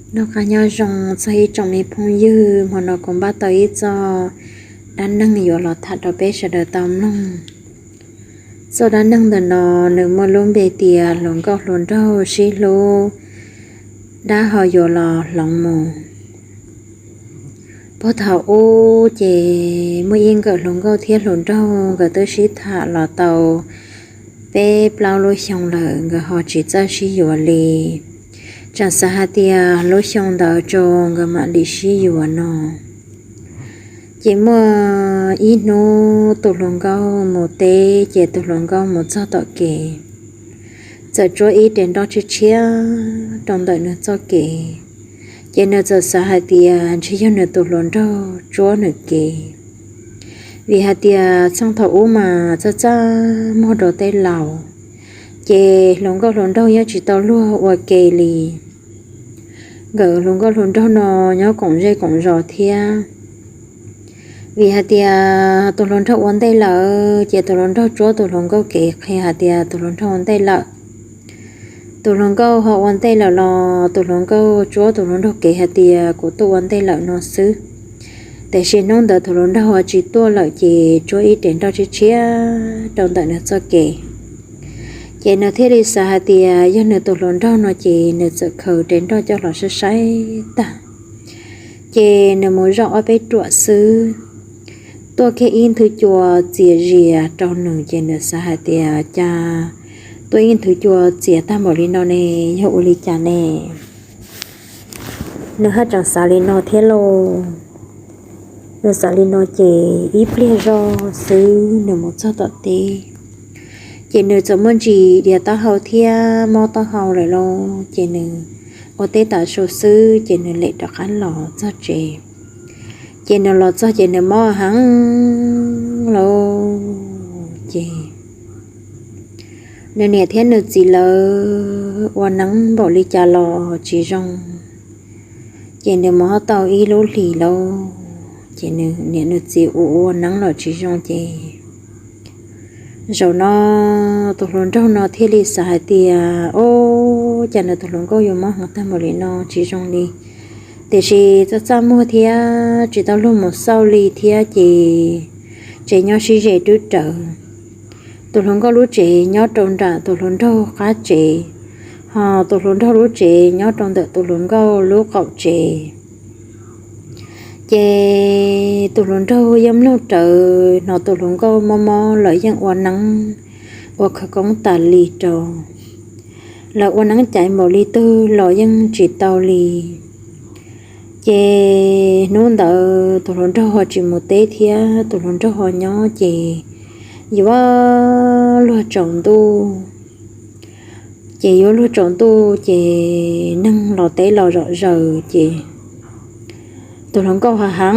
Noj qab nyob zoo txog ib tsoom me phooj ywg, hmo no kuv npaj tau ib txoj dab neeg yuav los tham rau peb sawv daws tau mloog. Txoj dab neeg ntawm no nws muaj lub npe tias hluas nkauj hluas nraug sib hlub, dab ho yuav los hloov mus. Puag thaum ub ces muaj ib nkawm hluas nkauj thiab hluas nraug nkawd twb sib tham los tau peb plaub lub xyoo lawm, nkawd ho tsis txawj sib yuav li. Tseem xav hais tias lub xyoo ntawd tso nkawd mam li sib yuav no. Ces muaj ib hnub tus hluas nkauj mus teb, ces tus hluas nkauj mus txog tom kev, txawm tsuab ib rev nroj tshiab tshiab rau ntawm nws txoj kev. Ces nws txawm xav hais tias ntshe yog nws tus hluas nraug tsuab nws kev, vim hais tias txheej thaum ub mas txaj txaj muag rau tej laus, ces hluas nkauj hluas nraug yeej tsis tau luag ua ke li. Nkawm hluas nkauj hluas nraug no nyob koom zej koom zos thiab. Vim hais tias tus hluas nraug ua ntej lawm, ces tus hluas nraug tsuab tus hluas nkauj kev qhia hais tias tus hluas nraug ua ntej lawm. Tus hluas nkauj ho ua ntej lawm los tus hluas nkauj tsuab tus hluas nraug kev hais tias kuv tuaj ua ntej lawm no xwb. Tiam sis hnub ntawd tus hluas nraug ho tsis tuaj lawm, ces tsuab ib rev nroj tshiab tshiab rau ntawm nws txoj kev. Ces nws thiaj li xav hais tias yog nws tus hluas nraug no, ces nws txawm khaws rev nroj coj los saib saib tag, ces nws mus zoj ob peb ruam xwb, tuaj kiag ib nthwv cua txias zias rau nws, ces nws xav hais tias cas tuaj ib nthwv cua txias tag npaum li no ne, yog ua li cas ne? Nws haj tseem xav li no thiab lauj. Nws xav li no ces ib pliag zog xwb nws mus txog tom teb, ces nws txawm muaj ntsis dias taub hau thiab mob taub hau lawm lauj, ces nws ua teb tas su xwb ces nws lem rov qab los txog tsev. Ces nws los txog ces nws mob heev lauj, ces nws niam thiab nws txiv lawv ua neeb npaum li cas los tsis zoo. Ces nws mob tau ib lub hlis lauj, ces nws niam nws txiv ua ua neeb los tsis zoo, ces zaum no tus hluas nraug no thiaj li xav hais tias, o, cas nws tus hluas nkauj yuav mob heev tag npaum li no tsis zoo li. Tiam sis txaj txaj muag thiab tsis tau luag mus xauj li thiab, ces tsev nyob sib ze twb rawv. Tus hluas nkauj lub tsev nyob rau nram tus hluas nraug qab tsev, ho tus hluas nraug lub tsev nyob rau ntawm tus hluas nkauj lub qaum tsev. Ces tus hluas nraug yeej mloog rawv, hnov tus hluas nkauj mob mob lawv yeej ua neeb ua khawv koob tas li rau, lawv ua neeb caiv npaum li twg los yeej tsis tau li. Ces hnub ntawd tus hluas nraug ho tsis mus teb thiab, tus hluas nraug ho nyob, ces yuav luag tsaus ntuj. Ces yuav luag tsaus ntuj ces neeg los teb los zom zaws, ces tus hluas nkauj ho heev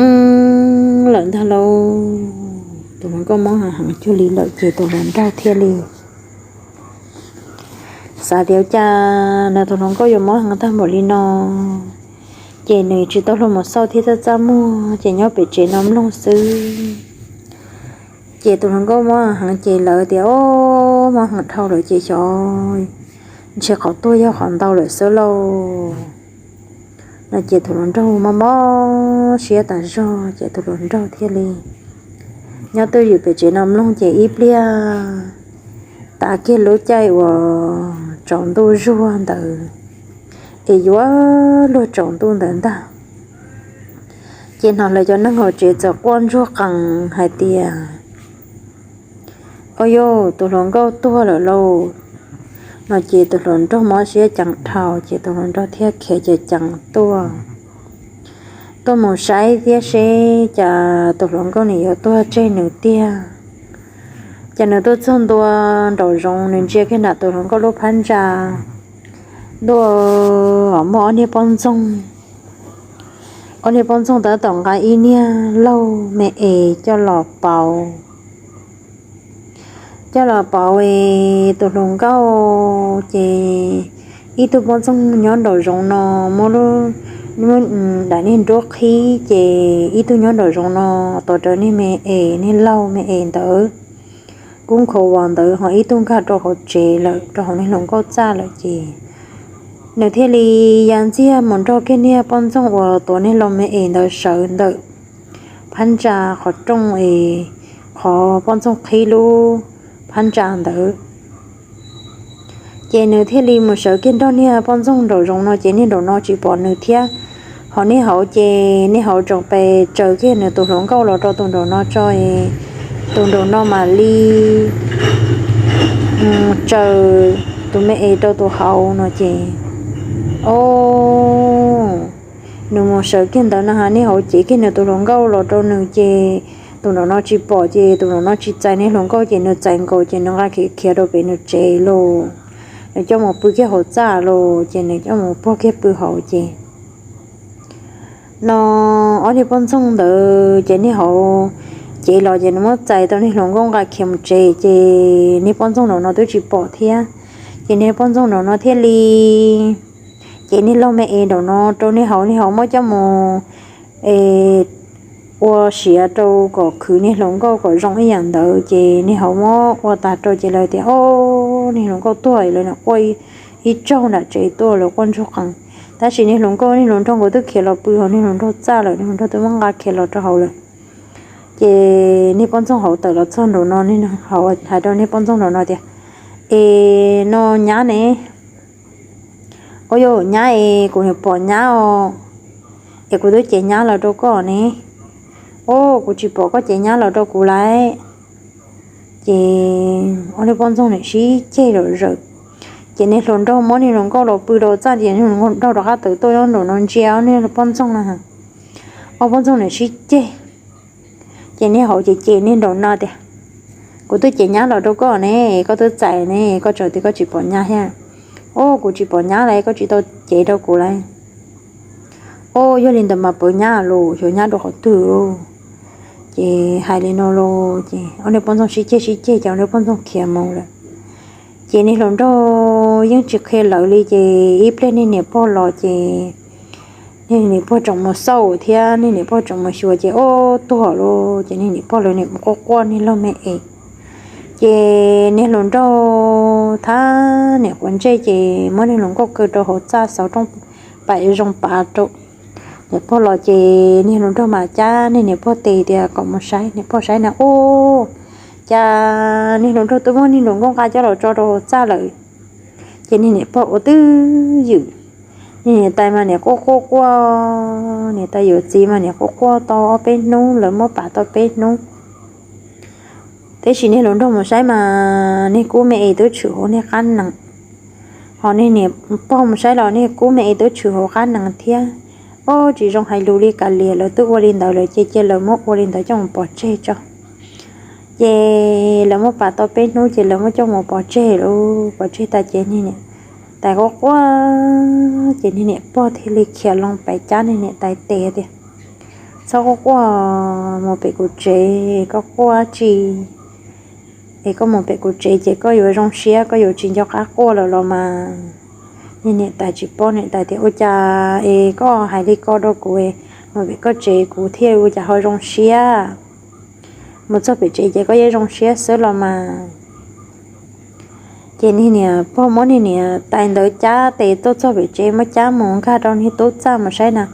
lawm ntag lauj. Tus hluas nkauj mob heev heev cuag li lawm, ces tus hluas nraug thiaj li xav tias cas nws tus hluas nkauj yuav mob heev tag npaum li no, ces nws tsis tau luag mus xauj thiab txaj txaj muag, ces nyob pem tsev no mloog xwb. Ces tus hluas nkauj mob heev ces lawv tias, o, mob heev dhau lawm ces xyov ntshe qhov tuag yog qhov ntau lawm xwb lauj. No ces tus hluas nraug mob mob siab tas zog, ces tus hluas nraug thiaj li nyob twj ywm pem tsev no mloog, ces ib pliag tas kiag lub caij uas tsaus ntuj zuag ntawd, es yuav luag tsaus ntuj ntawd ntag, ces hnov lawv cov neeg hauv tsev txawm quaj ntsuag qees hais tias, o yauj, tus hluas nkauj tuag lawm lauj. No ces tus hluas nraug mob siab ceev dhau, ces tus hluas nraug thiaj khiav ceev ceev tuaj, tuaj mus saib thiab seb cas tus hluas nkauj nws yuav tuag tseg nws tiag. Ces nws tuaj txog ntua nraum zoov, nws ntsia kiag nram tus hluas nkauj lub phab ntsa, ntua muaj ob niag poj ntxoog. Ob niag poj ntxoog tab tom nqa ib niag laug me es coj los pauv. Coj los pauv es tus hluas nkauj ces ib tug poj ntxoog nyob nraum zoov no muab lub, muab daim niag nruab qhib, ces ib tug nyob nraum zoov no tos rawv niag me es, niag laug me es ntawd kub nkhaus vas ntawd, ho ib tug nkag rau hauv tsev lawm, rau hauv niag hluas nkauj txaj lawm, ces Nws thiaj li ya ntxiag mus nrog kiag niag poj ntxoog uas tuav niag lus me es ntawd sawv ntawm phab ntsa qhov rooj es qhov poj ntxoog qhib lub phab ntsa ntawd. Ces nws thiaj li mus sawv kiag nrog niag poj ntxoog nraum zoov no ces niag nraum no tsis pom nws thiab. Hos niag hauv ces niag hauv tseem pes tsaws kiag nws tus hluas nkauj los rau tus nraum no tso, tus nraum no mam li tsaws tus me es rau tus hauv no ces, o, nws mus sawv kiag ntawd no, niag hauv cev kiag nws tus hluas nkauj los rau nws ces tus nraum no tsis pom ces tus nraum no tsis txais niag hluas nkauj ces nws txais nkaus ces nws nqa khiav khiav rau pem nws tsev lawm. Nws coj mus pw kiag hauv txaj lawm ces nws coj mus puag kiag pw hauv ces no ob niag poj ntxoog ntawd ces niag hauv cev los ces nws muab txais tau niag hluas nkauj nqa khiav mus tsev ces niag poj ntxoog nraum no twb tsis pom thiab. Ces niag poj ntxoog nraum no thiaj li, ces niag lus me es nraum no rau niag hauv, niag hauv muab coj mus ua siav rau kom khwv niag hluas nkauj kom zoo ib yam ntawd ces niag hauv muab ua tag rau ces lawv tias, o, niag hluas nkauj tuag lawm, nws quaj ib tsaug nram tsev tuaj lawm, quaj ntsuag qees. Tab sis niag hluas nkauj niag hluas nraug nkawd twb khiav los pw hauv niag hluas nraug txaj lawm, niag hluas nraug twb muab nqa khiav los rau hauv lawm. Ces niag poj ntxoog hauv tawm los txog nraum no, hauv hais rau niag poj ntxoog nraum no tias, es no nyab ne, ua yog nyab es kuv pom nyab os, es kuv twb cev nyab los rau koj ne, o, kuv tsis pom koj cev nyab los rau kuv lawm. Ces ob niag poj ntxoog nim sib ceg zom zaws. Ces niag hluas nraug muab niag hluas nkauj los pw rau txaj ces niag hluas nraug rov qab tawm tuaj nyob nraum no ntsia ob niag poj ntxoog no. Ob poj ntxoog nim sib ceg. Ces niag hauv ces cem niag nraum no tias, kuv twb cev nyab los rau koj ne, koj twb txais ne, koj tseem tias koj tsis pom nyab thiab. O, kuv tsis pom nyab lawm, koj tsis tau cev rau kuv lawm. O, yog li ntawd mas pab nyab los xyov nyab rau qhov twg. Ces hais li no los ces ob niag poj ntxoog sib ceg sib ceg ces ob niag poj ntxoog khiav mus lawm. Ces niag hluas nraug yeej tsis qhia lawv li ces ib pliag niag niam pog los ces niag niam pog tseem mus xauj thiab niag niam pog tseem mus xyuas ces, o, tuag lawm ces niag niam pog lawv nim quaj quaj niag lus me es. Ces niag hluas nraug thab niam quav ntsej ces muab niag hluas nkauj kaw rau hauv txaj xauv rooj pam zoo pav rau. Niam pog los ces niag hluas nraug mas cab niag niam pog tes tias kom mus saib, niam pog saib na, u, cas niag hluas nraug twb muab niag hluas nkauj nqa coj los tso rau hauv txaj lawm. Ces niag niam pog ua twj ywm. Niag niam tais mas nim quaj quaj quaj, niam tais yuav txiv mas nim quaj quaj tau ob peb hnub, lawv muab pam tau peb hnub. Tiam sis niag hluas nraug mus saib mas niag kub me es twb tshwm hauv niag qab nees. Hos niag niam pog mus saib los niag kub me es twb tshwm hauv qab nees thiab. O, tsis zoo hais lus li kav liam, lawv twb ua li ntawd lawm ces cia lawv muab ua li ntawd coj mus pov tseg tso. Ces lawv muab pam tau peb hnub ces lawv muab coj mus pov tseg lawm. Pov tseg tas ces niag niam tais quaj quaj ces niag niam pog thiaj li khiav loo pem cab niag niam tais tes tias, txhob quaj quaj, mus pem kuv tsev, koj quaj tsi es koj mus pem kuv tsev ces koj yuav zoo siab, koj yuav tsis nco qab quaj lawm los mas. Niag niam tais tsis paub, niam tais tias, ua cas es koj hais li ko rau kuv, mus pem koj tsev kuv thiaj ua cas ho zoo siab. Mus txog pem tsev ces koj yeej zoo siab xwb los mas. Ces niag niam pog muab niag niam tais ntawd cab tes tuaj txog pem tsev, muab cab mus nkag rau niag tub txaj mus saib na,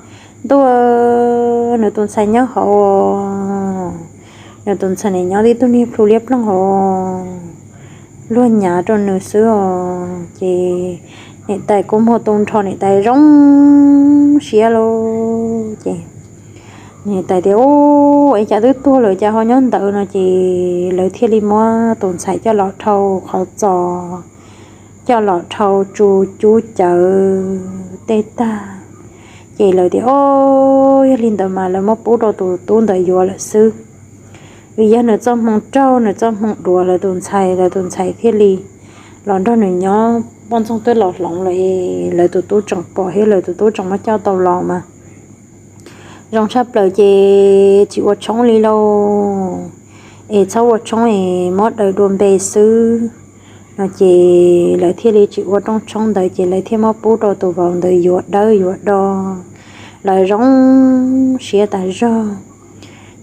ntuj, nws tus ntxhais nyob hauv. Nws tus ntxhais nim nyob tib tug niag plhu liab ploog hauv, luag nyav rau nws xwb os. Ces niam tais kua muag tu nrho, niam tais zoo siab lauj. Ces niam tais tias, u, es cas twb tuag lawm cas ho nyob ntawd no. Ces lawv thiaj li muab tus ntxhais coj los dhau qhov txos, coj los dhau tsu cub cawv tej tag. Ces lawv tias, o, yog li ntawd mas lawv muab pub rau tus tub ntawd yuav lawm xwb, vim yog nws txoj hmoo raug, nws txoj hmoo duav lawv tus ntxhais, lawv tus ntxhais thiaj li los nrog nws nyob. Poj ntxoog twb los hloov lawm, lawv tus tub tseem pom thiab lawv tus tub tseem muab coj tau los mas zoo tshaj plaws ces tsis ua tshoob li lauj. Es txhob ua tshoob es muab daws dua npe xwb no. Ces lawv thiaj li tsis ua rooj tshoob ntawd, ces lawv thiaj muab pub rau tus vauv ntawd yuav dawb yuav do. Lawv zoo siab tas zog.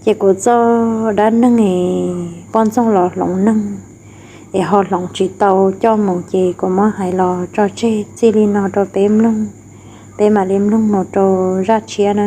Ces kuv txoj dab neeg poj ntxoog los hloov neeg es ho hloov tsis tau coj mus ces kuv muab hais los tso tseg txij li no rau peb mloog, peb mam li mloog mus rau zaj tshiab na.